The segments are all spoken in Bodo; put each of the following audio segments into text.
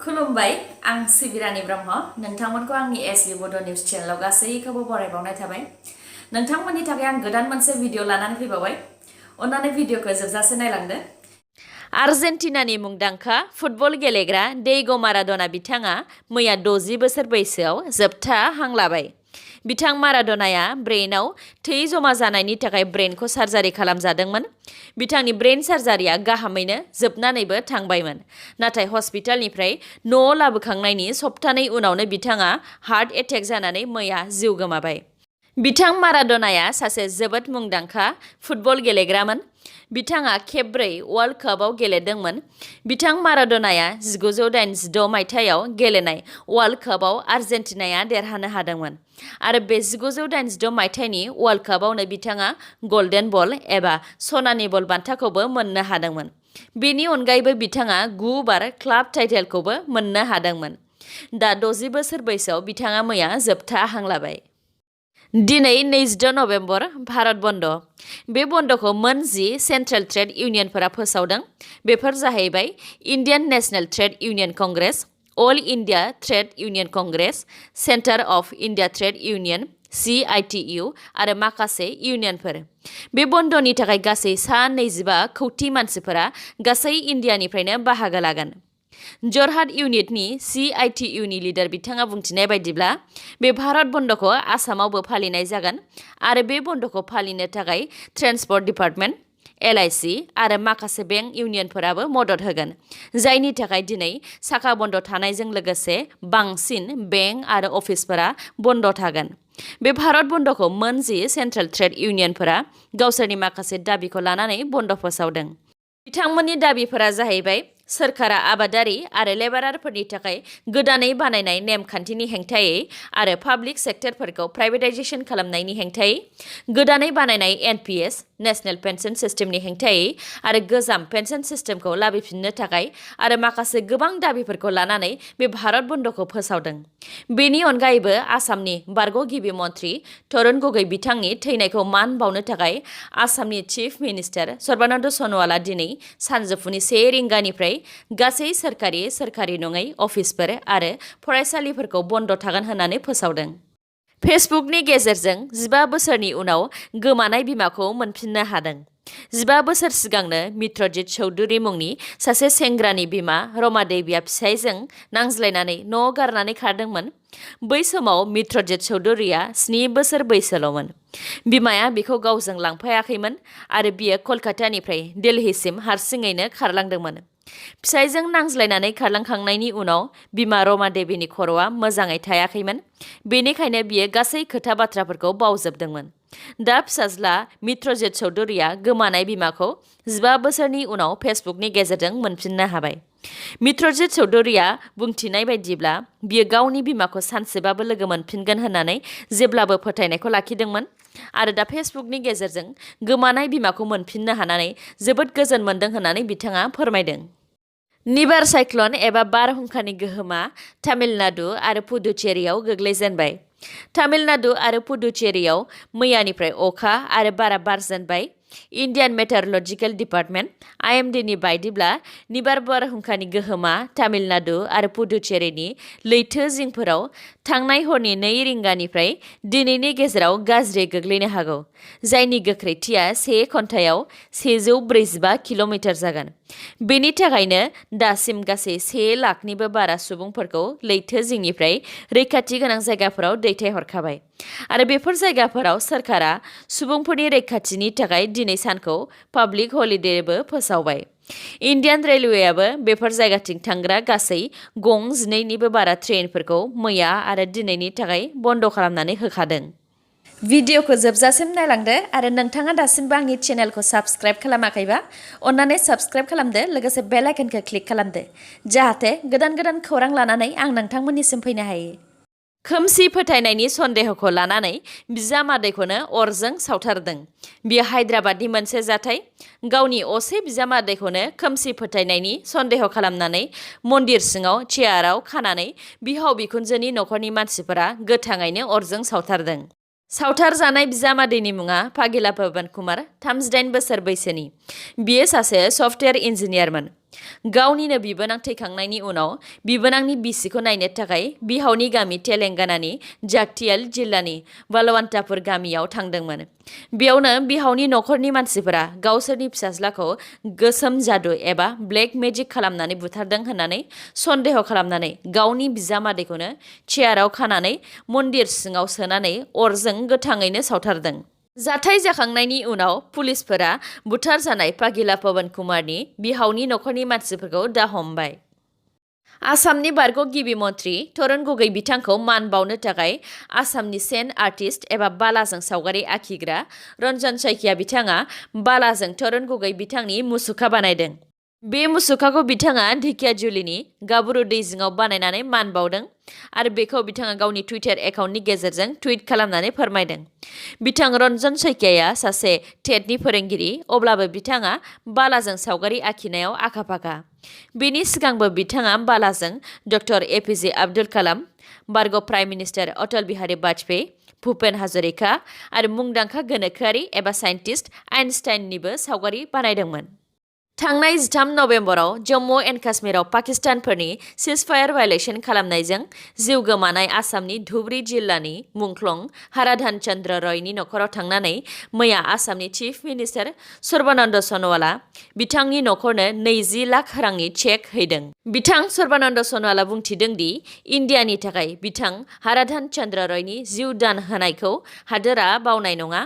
खुलुमबाय आं सिबिरानि ब्रह्म नोंथांमोनखौ आंनि एसबी बड' निउज चेनेलाव गासैखौबो बरायबावनाय थाबाय नोंथांमोननि थाखाय आं गोदान मोनसे भिडिअ लानानै फैबावबाय अन्नानै भिडिअखौ जोबजासे नायलांदो आर्जेन्टिनानि मुंदांखा फुटबल गेलेग्रा डेइग' माराड'ना बिथाङा मैया 60 बोसोर बैसोआव जोबथा हां लाबाय बिथां माराड'नाया ब्रेनआव थै जमा जानायनि थाखाय ब्रेनखौ सार्जारि खालामजादोंमोन बिथांनि ब्रेन सार्जारिया गाहामैनो जोबनानैबो थांबायमोन नाथाय हस्पिटालनिफ्राय न'आव लाबोखांनायनि सप्तानै उनावनो बिथाङा हार्ट एटेक जानानै मैया जिउ गोमाबाय बिथां माराड'नाया सासे जोबोद मुंदांखा फुटबल गेलेग्रामोन बिथाङा खेबब्रै वर्ल्ड कापआव गेलेदोंमोन बिथां माराड'नाया 1986 मायथाइयाव गेलेनाय वर्ल्ड कापआव आर्जेन्टिनाया देरहानो हादोंमोन आरो बे 1986 मायथाइनि वर्ल्ड कापआवनो बिथाङा गल्डेन बल एबा सनानि बल बान्थाखौबो मोननो हादोंमोन बेनि अनगायैबो बिथाङा 9 बार क्लाब टाइटेलखौबो मोननो हादोंमोन दा 60 बोसोर बैसोआव बिथाङा मैया जोबथा हां लाबाय दिनै 22 नभेम्बर भारत बन्द बे बन्दखौ मोन 10 सेन्ट्रेल ट्रेड इउनियनफोरा फोसावदों बेफोर जाहैबाय Indian National Trade Union Congress All India Trade Union Congress Centre of India Trade Union CITU आरो माखासे इउनियनफोर बे बन्दनि थाखाय गासै सा 25 कौटि मानसिफोरा गासै इन्डियानिफ्रायनो बाहागो लागोन जरहाट इउनिटनि CITUनि लिडार बिथाङा बुंथिनाय बायदिब्ला बे भारत बन्दखौ आसामावबो फालिनाय जागोन आरो बे बन्दखौ फालिनो थाखाय ट्रेन्सपर्ट डिपार्टमेन्ट LIC आरो माखासे बेंक इउनियनफोराबो मदद होगोन जायनि थाखाय दिनै साखा बन्द थानायजों लोगोसे बांसिन बेंक आरो अफिसफोरा बन्द थागोन बे भारत बन्दखौ मोन 10 सेन्ट्रेल ट्रेड इउनियनफोरा गावसोरनि माखासे दाबिखौ लानानै बन्द फोसावदों बिथांमोननि दाबिफोरा जाहैबाय सोरखारा आबादारि आरो लेबारारफोरनि थाखाय गोदानै बानायनाय नेमखान्थिनि हेंथायै आरो पाब्लिक सेक्टरफोरखौ प्राइभेटाइजेसन खालामनायनि हेंथायै गोदानै बानायनाय NPS नेशनेल पेन्सन सिस्टेमनि हेंथायै आरो गोजाम पेन्सन सिस्टेमखौ लाबोफिननो थाखाय आरो माखासे गोबां दाबिफोरखौ लानानै बे भारत बन्दखौ फोसावदों बेनि अनगायैबो आसामनि बारग' गिबि मन्थ्रि तरुण गगৈ बिथांनि थैनायखौ मान बावनो थाखाय आसामनि चिफ मिनिस्टार सर्बानन्द सन'वालआ दिनै सानजौफुनि 1 रिंगानिफ्राय गासै सोरखारि नङै अफिसफोर आरो फरायसालिफोरखौ बन्द थागोन होननानै फोसावदों फेसबुकनि गेजेरजों 15 बोसोरनि उनाव गोमानाय बिमाखौ मोनफिननो हादों 15 बोसोर सिगांनो मित्रजित चौधुरी मुंनि सासे सेंग्रानि बिमा रमा देवीया फिसायजों नांज्लायनानै न' गारनानै खारदोंमोन बै समाव मित्रजित चौधुरीया 7 बोसोर बैसोल'मोन बिमाया बिखौ गावजों लांफायाखैमोन आरो बियो कलकातानिफ्राय दिल्लीसिम हारसिङैनो खारलांदोंमोन फिसायजों नांज्लायनानै खारलांखांनायनि उनाव बिमा रमा देवीनि खर'आ मोजाङै थायाखैमोन बेनिखायनो बियो गासै खोथा बाथ्राफोरखौ बावजोबदोंमोन दा फिसाज्ला मित्रजित चौधुरीया गोमानाय बिमाखौ 15 बोसोरनि उनाव फेसबुकनि गेजेरजों मोनफिननो हाबाय मित्रजित चौधुरीया बुंथिनाय बायदिब्ला बियो गावनि बिमाखौ सानसेबाबो लोगो मोनफिनगोन होननानै जेब्लाबो फोथायनायखौ लाखिदोंमोन आरो दा फेसबुकनि गेजेरजों गोमानाय बिमाखौ मोनफिननो हानानै जोबोद गोजोन मोनदों होननानै बिथाङा फोरमायदों निबार साइक्ल'न एबा बारहुंखानि गोहोमा तामिलनाडु आरो पुडुचेरीआव गोग्लैजेनबाय तामिलनाडु आरो पुडुचेरीआव मैयानिफ्राय अखा आरो बारा बारजेनबाय इन्डियान मेटारलजिकेल डिपार्टमेन्ट IMDनि बायदिब्ला निबार बारहुंखानि गोहोमा तामिलनाडु आरो पुडुचेरीनि लैथो जिंफोराव थांनाय हरनि 2 रिंगानिफ्राय दिनैनि गेजेराव गाज्रि गोग्लैनो हागौ जायनि गोख्रैथिया 1 घन्टायाव 145 किल'मिटार जागोन बेनि थाखायनो दासिम गासै 1 लाखनिबो बारा सुबुंफोरखौ लैथो जिंनिफ्राय रैखाथि गोनां जायगाफोराव दैथायहरखाबाय आरो बेफोर जायगाफोराव सोरखारा सुबुंफोरनि रैखाथिनि थाखाय दिनै सानखौ पाब्लिक हलिडेबो फोसावबाय इन्डियान रेलवेआबो बेफोर जायगाथिं थांग्रा गासै गं 12निबो बारा ट्रेनफोरखौ मैया आरो दिनैनि थाखाय बन्द खालामनानै होखादों भिडिअखौ जोबजासिम नायलांदो आरो नोंथाङा दासिमबो आंनि चेनेलखौ साबस्क्राइब खालामाखैबा अन्नानै साबस्क्राइब खालामदो लोगोसे बेल आइकनखौ क्लिक खालामदो जाहाथे गोदान खौरां लानानै आं नोंथांमोननिसिम फैनो हायो खोमसि फोथायनायनि सन्देहखौ लानानै बिजामादैखौनो अरजों सावथारदों बियो हायद्राबादनि मोनसे जाथाय गावनि असे बिजामादैखौनो खोमसि फोथायनायनि सन्देह खालामनानै मन्दिर सिङाव चेयाराव खानानै बिहाव बिखुनजोनि नखरनि मानसिफोरा गोथाङैनो अरजों सावथारदों सावथारजानाय बिजामादैनि मुङा फागिला पवन कुमार 38 बोसोर बैसोनि बियो सासे सफ्टवेयार इन्जिनियारमोन गावनिनो बिबोनां थैखांनायनि उनाव बिबोनांनि बिसिखौ नायनो थाखाय बिहावनि गामि तेलेंगानानि जागतियाल जिल्लानि बालवान्तापुर गामियाव थांदोंमोन। बेयावनो बिहावनि नखरनि मानसिफोरा गावसोरनि फिसाज्लाखौ गोसोम जादु एबा ब्लेक मेजिक खालामनानै बुथारदों होननानै सन्देह खालामनानै गावनि बिजामादैखौनो चेयाराव खानानै मन्दिर सिङाव सोनानै अरजों गोथाङैनो सावथारदों। जाथाय जाखांनायनि उनाव पुलिसफोरा बुथारजानाय पागिला पवन कुमारनि बिहावनि नखरनि मानसिफोरखौ दा हमबाय। आसामनि बारग' गिबि मन्थ्रि तरुण गगৈ बिथांखौ मान बावनो थाखाय आसामनि सेन्ट आर्टिस्ट एबा बालाजों सावगारि आखिग्रा रन्जन सइकिया बिथाङा बालाजों तरुण गगৈ बिथांनि मुसुखा बानायदों। बे मुसुखाखौ बिथाङा ढेकियाजुलिनि गाबुरु दैजिङाव बानायनानै मान बावदों आरो बेखौ बिथाङा गावनि टुइटार एकाउन्टनि गेजेरजों टुइट खालामनानै फोरमायदों। बिथां रन्जन सइकियाया सासे टेटनि फोरोंगिरि, अब्लाबो बिथाङा बालाजों सावगारि आखिनायाव आखा-फाखा। बेनि सिगांबो बिथाङा बालाजों डक्टर एपिजे आब्दुल कालाम, बारग' प्राइम मिनिस्टार अटल बिहारी वाजपेयी, भुपेन हाजरिका आरो मुंदांखा गोनोखोआरि एबा साइन्टिस्ट आइनस्टाइननिबो सावगारि बानायदोंमोन। थांनाय 13 नबेम्बराव जम्मु एन्ड काश्मीराव पाकिस्तानफोरनि सिजफायार भायलेसन खालामनायजों जिउ गोमानाय आसामनि धुबरी जिल्लानि मुंख्लं हाराधन चन्द्र रयनि नखराव थांनानै मैया आसामनि चिफ मिनिस्टार सर्बानन्द सन'वालआ बिथांनि नखरनो 20 लाख रांनि चेक हैदों। बिथां सर्बानन्द सन'वालआ बुंथिदों दि इन्डियानि थाखाय बिथां हाराधन चन्द्र रयनि जिउ दान होनायखौ हादोरा बावनाय नङा।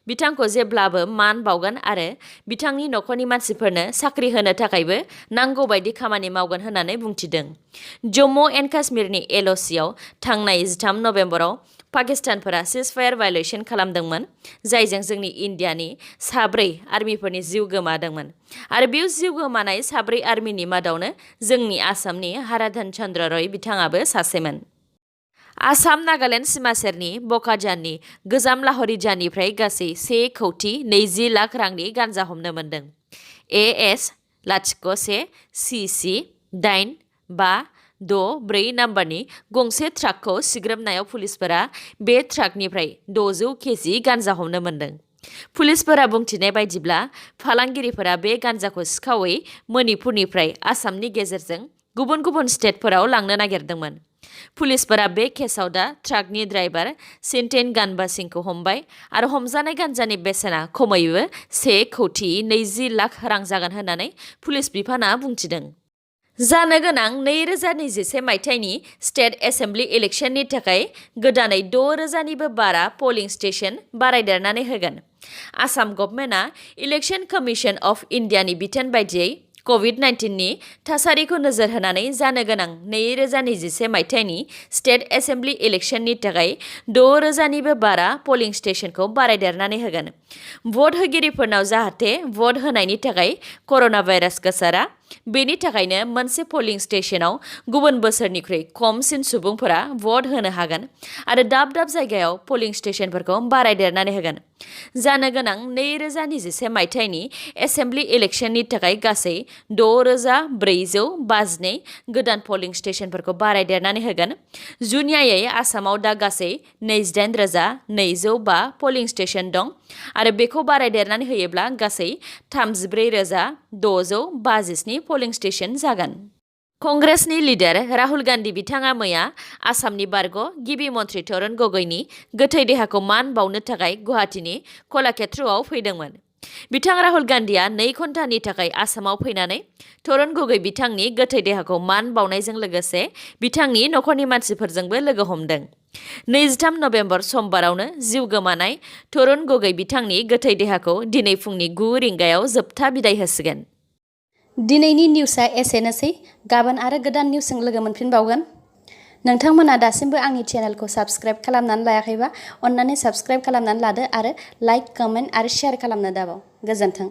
बिथांखौ जेब्लाबो मान बावगोन आरो बिथांनि नखरनि मानसिफोरनो साख्रि होनो थाखायबो नांगौ बायदि खामानि मावगोन होननानै बुंथिदों। जम्मु एन्ड काश्मीरनि एलअसिआव थांनाय 13 नबेम्बराव पाकिस्तानफोरा सिजफायार भायलेसन खालामदोंमोन, जायजों जोंनि इन्डियानि 4 आर्मिफोरनि जिउ गोमादोंमोन आरो बे जिउ गोमानाय 4 आर्मिनि मादावनो जोंनि आसामनि हाराधन चन्द्र रय बिथाङाबो सासेमोन। आसाम नागालेण्ड सिमा सेरनि बकाजाननि गोजाम लाहरिजानिफ्राय गासै 1,20 लाख रांनि गान्जा हमनो मोन्दों। AS-01 CC 8564 नाम्बारनि गंसे ट्राकखौ सिग्रोमनायाव पुलिसफोरा बे ट्राकनिफ्राय 600 केजि गान्जा हमनो मोन्दों। पुलिसफोरा बुंथिनाय बायदिब्ला फालांगिरिफोरा बे गान्जाखौ सिखावै मणिपुरनिफ्राय आसामनि गेजेरजों गुबुन गुबुन स्टेटफोराव लांनो नागिरदोंमोन। पुलिसफोरा बे केसआव दा ट्राकनि ड्राइभार सिन्टेन गानबा सिंखौ हमबाय आरो हमजानाय गान्जानि बेसेना खमैबो 1,20 लाख रां जागोन होननानै पुलिस बिफाना बुंथिदों। जानो गोनां 2021 मायथाइनि स्टेट एसेम्बलि इलेक्शननि थाखाय गोदानै 6,000निबो बारा पलिं स्टेशन बारायदेरनानै होगोन। आसाम गभर्नमेन्टआ इलेक्शन कमिशन अफ इन्डियानि बिथोन बायदियै कभिड-19नि थासारिखौ नोजोर होनानै जानो गोनां 2021 मायथाइनि स्टेट एसेम्बलि इलेक्शननि थाखाय 6,000निबो बारा पलिं स्टेशनखौ बारायदेरनानै होगोन। भट होगिरिफोरनाव जाहाथे भट होनायनि थाखाय कर'ना भाइरास गोसारा, बेनि थाखायनो मोनसे पलिं स्टेशनाव गुबुन बोसोरनिख्रुइ खमसिन सुबुंफोरा भट होनो हागोन आरो दाब दाब जायगायाव पलिं स्टेशनफोरखौ बारायदेरनानै होगोन। जानो गोनां 2021 मायथाइनि एसेम्बलि इलेक्शननि थाखाय गासै 6,452 गोदान पलिं स्टेशनफोरखौ बारायदेरनानै होगोन। जुनियायै आसामाव दा गासै 28,205 पलिं स्टेशन दं आरो बेखौ बारायदेरनानै होयोब्ला गासै 34,657 पलिं स्टेशन जागोन। कंग्रेसनि लिडार राहुल गान्धी बिथाङा मैया आसामनि बारग' गिबि मन्थ्रि तरुण गगैनि गोथै देहाखौ मान बावनो थाखाय गुवाहाटीनि कलाक्षेत्रआव फैदोंमोन। बिथां राहुल गान्धीया 2 घन्टानि थाखाय आसामाव फैनानै तरुण गगৈ बिथांनि गोथै देहाखौ मान बावनायजों लोगोसे बिथांनि नखरनि मानसिफोरजोंबो लोगो हमदों। 23 नबेम्बर समबारावनो जिउ गोमानाय तरुण गगৈ बिथांनि गोथै देहाखौ दिनै फुंनि 9 रिंगायाव जोबथा बिदाय होसिगोन। दिनैनि निउसआ एसेनोसै। गाबोन आरो गोदान निउसजों लोगो मोनफिनबावगोन। नोंथांमोना दासिमबो आंनि चेनेलखौ साबस्क्राइब खालामनानै लायाखैबा अन्नानै साबस्क्राइब खालामनानै लादो आरो लाइक, कमेन्ट आरो शेयार खालामनो दाबाव। गोजोन्थों।